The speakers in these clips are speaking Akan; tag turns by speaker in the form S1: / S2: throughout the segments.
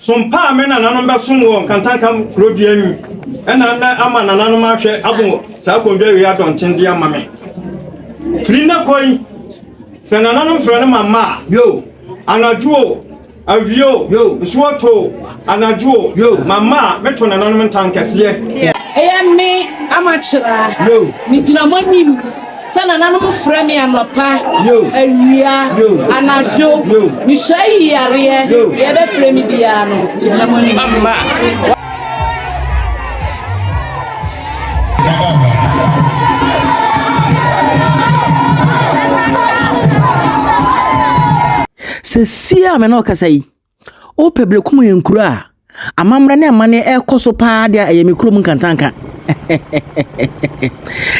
S1: Som pa a me nananom bɛsom wɔ Nkantanka kurodua mu ɛna na ama nananom ahwɛ abo saa kɔndwa wei adɔnten de ama me. Firi nnɛ kɔ yi, sɛ nananom frɛ no ma mma a,
S2: Yo.
S1: anadwo o, awia o,
S2: Yo.
S1: nsuo tɔ o, anadwo o,
S2: Yo.
S1: ma mma a, meto nananom ntankɛseɛ.
S3: Ɛyɛ me Amakyera.
S2: Yo.
S3: Megyina mo anim sɛ nananom frɛ me anɔpa,
S2: Yo.
S3: awia,
S2: Yo.
S3: anadwo.
S2: Yo.
S3: Mesua yi yareɛ,
S2: Yo.
S3: deɛ ɛbɛfrɛ me biara no, megyina mo anim.
S4: Seesei a me ne wo kasa yi, wopɛ Berekum yɛ nkuro a amammerɛ ne amanneɛ ɛrekɔ so paa deɛ a ɛyɛ me kurom nkantanka.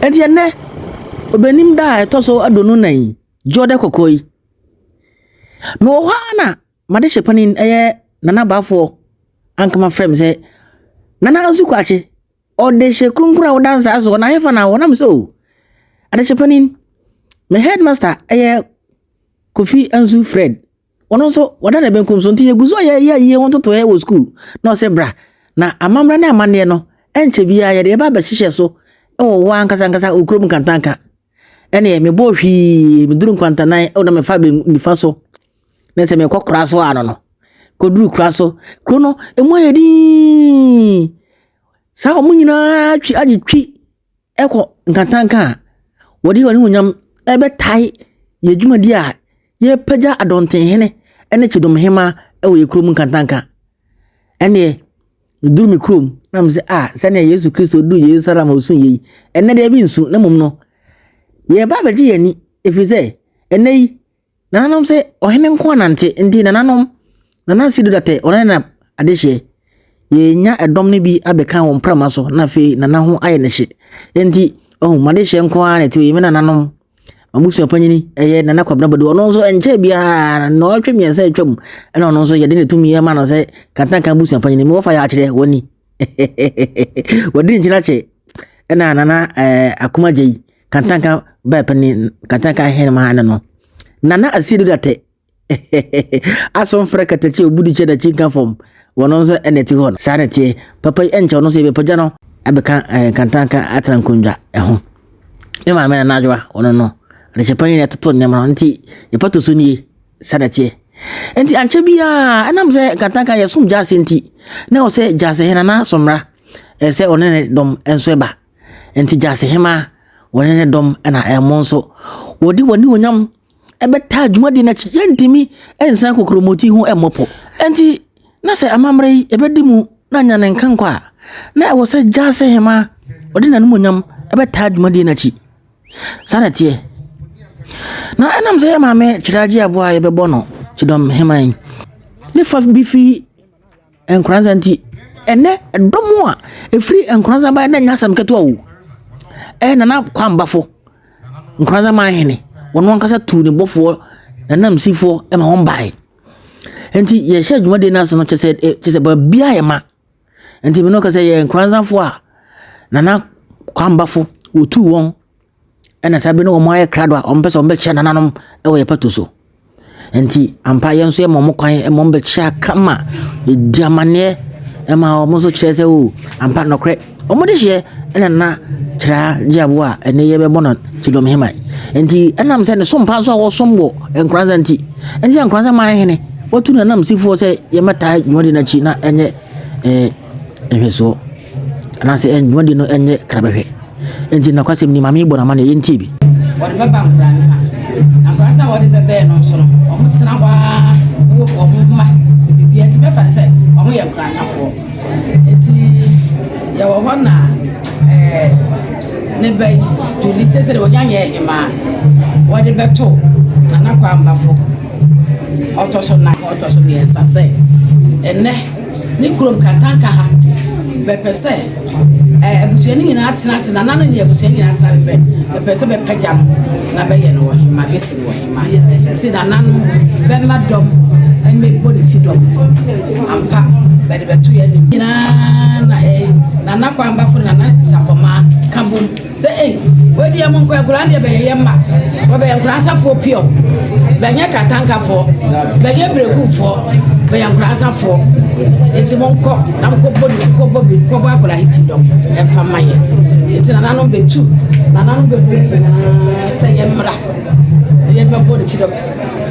S4: Enti ɛnnɛ, ɔbɛnim da a ɛtɔ so 24 yi, Dwoɔdɛ kɔkɔɔ yi, mewɔ hɔ ara na m'adehye panin ɛyɛ Nana Baafoɔ ankama frɛ me sɛ, Nana Ansu Kwakye, ɔdehye kronkron a woda nsaa soɔ na ahefa na wɔ nam sɛ o adehye panin, me headmaster ɛyɛ Kofi Ansu Fred Ɔno nso, wada ne benkum so. Nti yɛgu so a yɛyɛ ayie ho ntotoeɛ wɔ sukuu. Na ɔsɛ bra. Na amammerɛ ne amanneɛ no, ɛnkyɛ biara yɛde ɛba abɛhyehyɛ so wɔ wo ankasa ankasa wo kurom nkantanka. Ɛneɛ mebɔɔ hwii, meduru nkwantanan, ɛwɔ na mefa nifa so. Na sɛ mekɔ kora so ano no, kɔduru kora so. Kuro no, ɛmu ayɛ dinn. Saa wɔn nyinaa twi agye twi kɔ nkantanka a, wɔde wɔn animuonyam bɛtae yɛn dwumadi a yɛrepagya Adɔntenhene ne Kyedomhemmaa wɔ yɛn kurom nkantanka. Ɛnneɛ, meduru me kurom na mesɛ a sɛnea Yesu Kristo duru Yerusalem a ɔsu yei, ɛnnɛ deɛ ebi nsu na mmom no, yɛreba abɛgye yɛn ani ɛfiri sɛ ɛnnɛ yi Nananom sɛ ɔhene nko anante nti nananom Nana Asidu Datɛ ɔno na adehyeɛ yɛnya ɛdɔm no bi abɛka wɔn prama so na afei nana ho ayɛ ne hye nti ɔho madehyeɛ nko ara na ɛte yi me nananom mabusua panyini ɛyɛ Nana Kwabena Badu ɔno nso ɛnkyɛ biara na ɔtwe mmiɛnsa atwam ɛna ɔno nso yɛde ne tumi ɛma no sɛ kantanka abusua panyini mewɔfa yɛ akyerɛ wɔni wɔde ne nkyɛn akyɛ ɛna nana ɛɛ akoma gya yi Kantanka bɛɛ panin Kantanka ahenemaa ne no. Nana Asiedu Datɛ asomfrɛ katakyi obudi kyɛ dakyi nka fam wɔn nso ɛna ɛte hɔ no. Saa na ɛteɛ. Papa yi ɛnkyɛ ɔno nso yɛbɛpagya no abɛka ɛɛ Kantanka atena nkonnwa ɛho. Me maame Nana Adwoa ɔno no adekyɛ panyin na ɛtoto nneɛma no nti yɛpato so nie. Saa na ɛteɛ. Nti ankyɛ biara ɛnam sɛ Kantanka yɛsom gyaase nti na ɛwɔ sɛ gyaase hene Nana Somra ɛsɛ ɔne ne dɔm nso ɛba. Enti Gyasehema, wɔne ne dɔm na ɛmo nso, wɔde wɔn animuonyam bɛtaa dwumadi no akyi. Yɛntumi nsan kokuromoti ho mmɔ pɔ. Enti na sɛ amammerɛ yi ɛbɛdi mu na anya ne nkankɔ a, na ɛwɔ sɛ Gyasehema ɔde n'animuonyam bɛtaa dwumadi no akyi. Saa na ɛteɛ. Na ɛnam sɛ yɛ maame Kyerɛagye Aboa a yɛbɛbɔ no Kyidɔm Hema yi, ne fa bi firi Nkoranza nti, ɛnnɛ dɔm a ɛfiri Nkoranza baeɛ na ɛnyɛ asɛm ketewa o. Ɛyɛ Nana Kwambafo, Nkoranza Manhene, ɔno ankasa tuu ne bɔfoɔ, n'ananmusifoɔ ma wɔn baeɛ. Nti yɛhyɛ dwumadie no ase no kyerɛ sɛ kyerɛ sɛ baabiara yɛ ma. Nti me ne wo kasa yi, yɛyɛ Nkoranzafoɔ a Nana Kwambafo wɔtuu wɔn Ɛna saa bere no wɔn ayɛ krado a wɔpɛ sɛ wɔbɛkyia nananom wɔ yɛn patu so. Nti ampa yɛn nso yɛma wɔn kwan ma wɔbɛkyia kama, yɛdi amanneɛ ma wɔn nso kyerɛ sɛ o ampa nɔkorɛ wɔn de hyeɛ ɛna na kyerɛ gye aboa a ɛnɛ yɛbɛbɔ no Kyidɔm Heman. Nti ɛnam sɛ ne som pa nso a wɔsom wɔ Nkoranza nti, ɛnti sɛ Nkoranza man hene wɔtu nanamsifoɔ sɛ yɛmmɛtaa dwumadi no akyi na ɛnyɛ ɛɛ nhwɛsoɔ anaasɛ dwumadi no nyɛ krabɛhwɛ. Enti nokwasɛm ni, maame yi bɔ no amanneɛ, yɛntie bi.
S3: Wɔde bɛba Nkoranza. Na Nkoranza a wɔde bɛbɛɛ no nso no, wɔtena hɔ ara wo wɔn mma ne biribiara nti bɛfa no sɛ wɔyɛ Nkoranzafoɔ. Nti yɛwɔ hɔ na ɛɛ ne ba yi, Julie, seesei deɛ wɔnya nyɛɛ hemaa, wɔde bɛto Nana Kwambafo ɔtɔ so nan, ɔtɔ so mmiɛnsa sɛ ɛnnɛ ne kurom Kantanka ha bɛpɛ sɛ Ɛɛ, abusua no nyinaa tena ase, nana no ne abusua no nyinaa tena ase sɛ bɛpɛ sɛ bɛpagya no na bɛyɛ no ɔhemma, bɛsi no ɔhemma. Nti nana no bɛma dɔm mmɛbɔ ne ti dɔm. Ampa, bɛde bɛto yɛn anim. Nyinaa na ɛɛ. Nana Kwambafo ne Nana Sapɔmaa ka bom sɛ ei, wei deɛ monkɔ, nkwadaa no deɛ bɛyɛ yɛn mma, wɔbɛyɛ Nkoransafoɔ piɔw, bɛnyɛ Katankafoɔ, bɛnyɛ Berekufoɔ, bɛyɛ Nkoransafoɔ, enti monkɔ na monkɔbɔ ne nkɔbɔ bi nkɔbɔ akwadaa yi kyidɔm ɛmfa mma yɛn. Enti nananom bɛtu, nananom bebree nyinaa sɛ yɛmmra na yɛmmɛbɔ ne kyidɔm.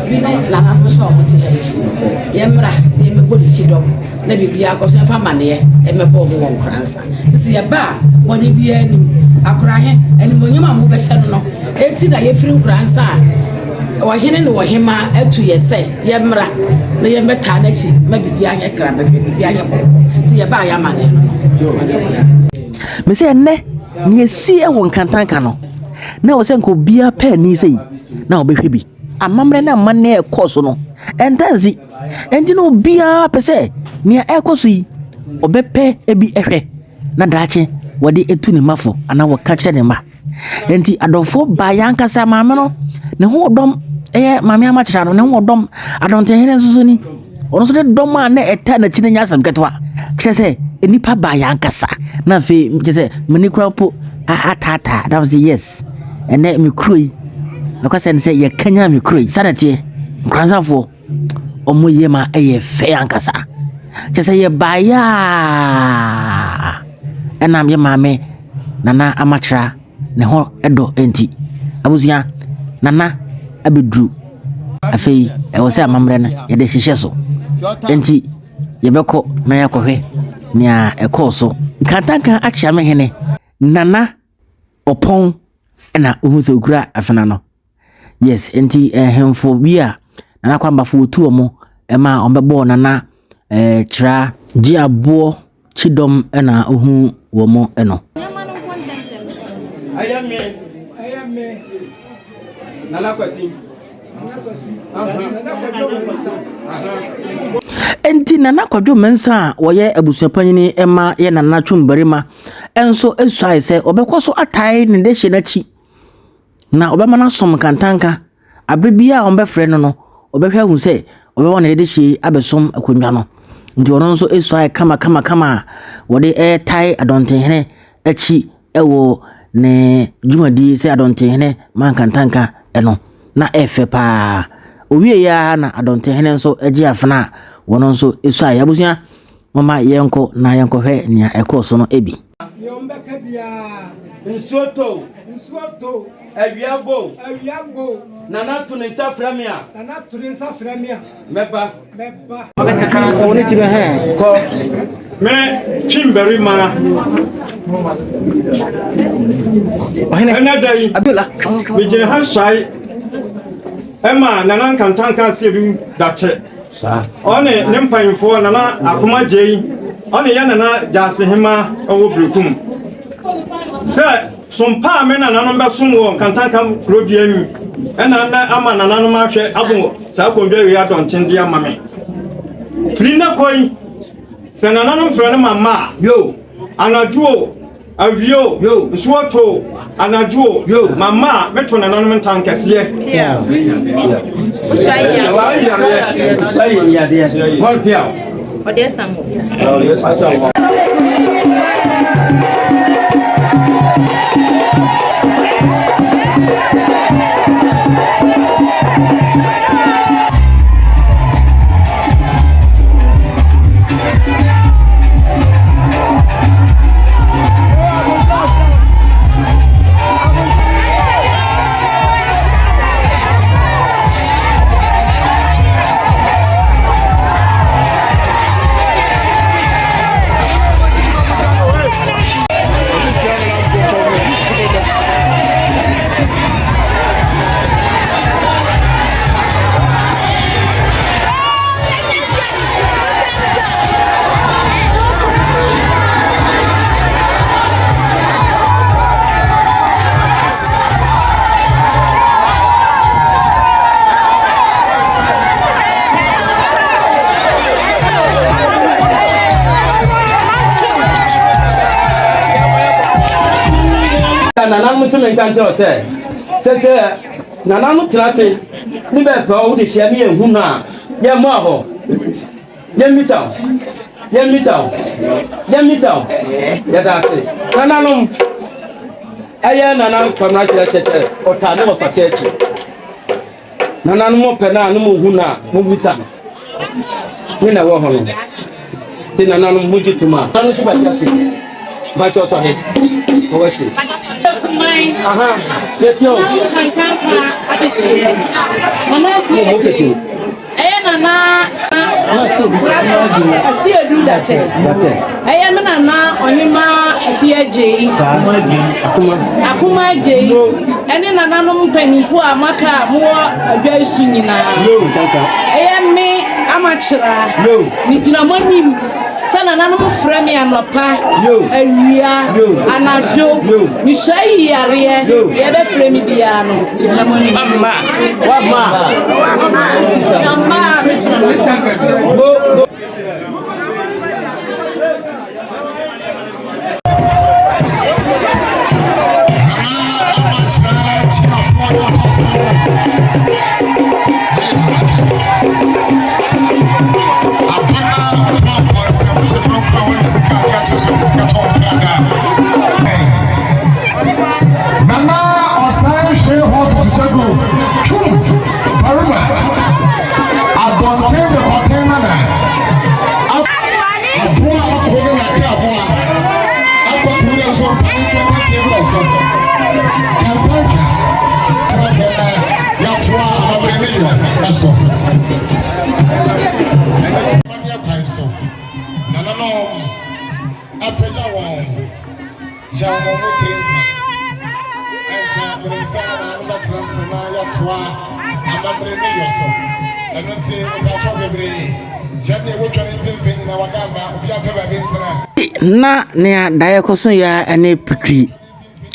S3: Bi ne nananom nso a wɔte ha yi, yɛmmra na yɛmmɛbɔ ne kyidɔm na biribiara nkɔ so, yɛmfa amanneɛ mmɛbɔ wɔn wɔ Nkoransa. Nti sɛ yɛba a, bɔne biara nnim. Akorahe, animuonyam a mobɛhyɛ no no nti na yɛfiri Nkoransa a ɔhene ne ɔhemmaa atu yɛ sɛ yɛmmra na yɛmmɛtaa n'akyi ma biribiara nyɛ krabɛhwɛ, biribiara nyɛ bɔkɔɔ. Nti yɛba a yɛamanneɛ no no.
S4: Mese ɛnnɛ, nea ɛsi wɔ Nkantanka no, na ɛwɔ sɛ nka obiara pɛ ani sɛ yi na ɔbɛhwɛ bi. Amammerɛ ne amanneɛ a ɛkɔɔ so no, ɛntaa nsi. Enti na obiara pɛ sɛ nea ɛrekɔ so yi, ɔbɛpɛ bi hwɛ na daakye wɔde atu ne mma fo anaa wɔka kyerɛ ne mma. Enti adɔfoɔ baa yɛn ankasa maame no, ne ho ɔdɔm ɛyɛ maame amakyerɛ no, ne ho ɔdɔm adɔntenhene nso so ni. Ɔno nso ne dɔm a na ɛta n'akyi no nyɛ asɛm ketewa. Kyerɛ sɛ nnipa baa yɛn ankasa na afei kyerɛ sɛ m'ani kura mpo ataataa na sɛ yes ɛnɛ me kuro yi nokwasɛm ne sɛ yɛkanyan me kuro yi saa na ɛteɛ nkoransafoɔ wɔn yɛ ma ɛyɛ fɛ ankasa kyɛ sɛ yɛbaeɛ a ɛnam yɛ maame nana amakyera ne ho dɔ nti abusua nana abɛduru afei ɛwɔ sɛ amammerɛ no yɛde hyehyɛ so nti yɛbɛkɔ na yɛakɔhwɛ nea ɛkɔɔ so nkantanka akyea me hene nana ɔpɔn na wohu sɛ okura afena no. Yes, nti ɛhemfo bi a Nana Kwambafo wotu wɔn ma wɔbɛbɔɔ Nana eh, Kyerɛ gye aboɔ kyidɔm na ohu wɔn no.
S1: Ɛyɛ me, ɛyɛ me, Nana Kwasi.
S4: Enti Nana Kwadwo Mensah a ɔyɛ abusuapanyin ma yɛ Nana Twum Barima nso suae sɛ ɔbɛkɔ so atae ne dehye no akyi na ɔbɛma no asom nkantanka. Bere biara a wɔbɛfrɛ no no, ɔbɛhwɛ ahu sɛ ɔbɛma ne dehye yi abɛsom akonnwa no. Nti ɔno nso suae kamakamakama a wɔde retae Adɔntenhene akyi wɔ ne dwumadie sɛ Adɔntenhene ma nkantanka no, na ɛyɛ fɛ paa. Ɔwieeɛ ara na Adɔntenhene nso gye afena a wɔn nso suaeɛ. Abusua, momma yɛnkɔ na yɛnkɔhwɛ nea ɛkɔɔ so no bi.
S2: Nea ɔmbɛka biara.
S1: Nsuo tɔ o.
S2: Nsuo tɔ o.
S1: Awia bɔ o.
S2: Awia bɔ o.
S1: Nana to ne nsa frɛ me a.
S2: Nana to ne nsa frɛ me a.
S1: Mɛba.
S2: Mɛba.
S1: Kɔ. Me twi mbarima. Ɛnɛ da yi, megyina ha suae ɛma Nana Nkantanka Asiedu Date. Ɔne ne mpanyimfoɔ Nana Akoma Gyei, ɔne yɛ Nana Gyaasehema ɛwɔ Berekum. Sɛ Som pa a me nananom bɛsom wɔ Nkantanka kuro dua mu ɛna nnɛ ama nananom ahwɛ abo saa kɔndwa wei adɔnten de ama me. Firi nnɛ kɔ yi, sɛ nananom frɛ no ma mma a, yo, anadwo o, awia o, yo, nsuo tɔ o, anadwo o, yo, ma mma a, meto nananom ntan kɛseɛ. Saa yareɛ.
S5: Nananom se menka nkyerɛ wo sɛ, sɛ sɛ nananom tena ase ne bɛpɛ wo de hyia ne yɛhu no a, yɛmmoa hɔ. Yɛmmisa wo. Yɛmmisa o. Yɛmmisa o. Yɛda ase. Nananom, ɛyɛ Nana Kwamina kyerɛkyerɛkyerɛ ɔtaa ne wɔfase akyi. Nananom mo pɛ no a ne mo hu no a mommisa no. Me na ɛwɔ hɔ no. Nti nananom mo gye tom a. Nananom nso bɛgye atom. Mpakyɛ ɔsɔre. Ɔwɔ akyire. Aha, yɛte o. Mo mo kete.
S6: Ɛyɛ nana Asiedu Datɛ. Ɛyɛ me nana Ɔhema Afie Agyei. Akoma Agyei. Ɛne nananom mpanyinfoɔ a moaka a mowɔ adwa yi so nyinaa. Ɛyɛ me Amakyera. Megyina mo anim sɛ nananom frɛ me anɔpa, awia, anadwo. Mesua yi yareɛ, deɛ ɛbɛfrɛ me biara no, megyina mo anim. Na mmaa megyina mo anim.
S7: Nana ɔsan hwee hɔ tutuhyɛ gu twum barima abɔnten de kɔten nana Aboa a ɔko no na kra aboa akɔto wuram so mpa ne nso ɔka fie nkurɔfo. Kantanka tena sɛ na yɛatoa amammerɛ ne yɔ ɛso. Amanneɛ kwan so nananom apagya wɔn. Gya wɔn mo tiri nkwa. Ɛnkyɛ menim sɛ maame bɛtena ase na yɛatoa amammerɛ ne yɔ so. Ɛno nti mpakyɛw bebree, yɛn deɛ wotwa ne mfimfini nyinaa wada ama obiara pɛ baabi ntena.
S4: Na nea daeɛ kɔso yɛ ara ne pitwi.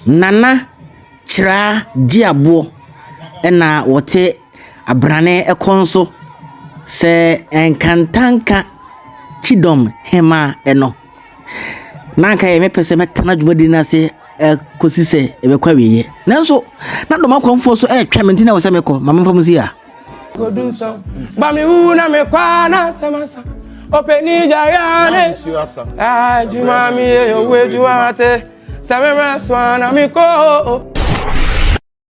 S4: Nana Kyeraa Gyeaboɔ na wɔte abrane kɔn so sɛ Nkantanka Kyidɔm Hemaa no. Na anka ɛyɛ me pɛ sɛ mɛtena dwumadi no ase kɔsi sɛ ɛbɛkɔ awieeɛ. Nanso, na dɔm akɔmfoɔ so ɛretwɛn me nti na ɛwɔ sɛ mekɔ. Ma memfa mo si ha.
S2: Ba me wu na me kwa na asɛm asa. Ɔpɛni gya ne adwuma mi yɛ owu adwuma ate. Sɛ me mmerɛ so a na me kɔ.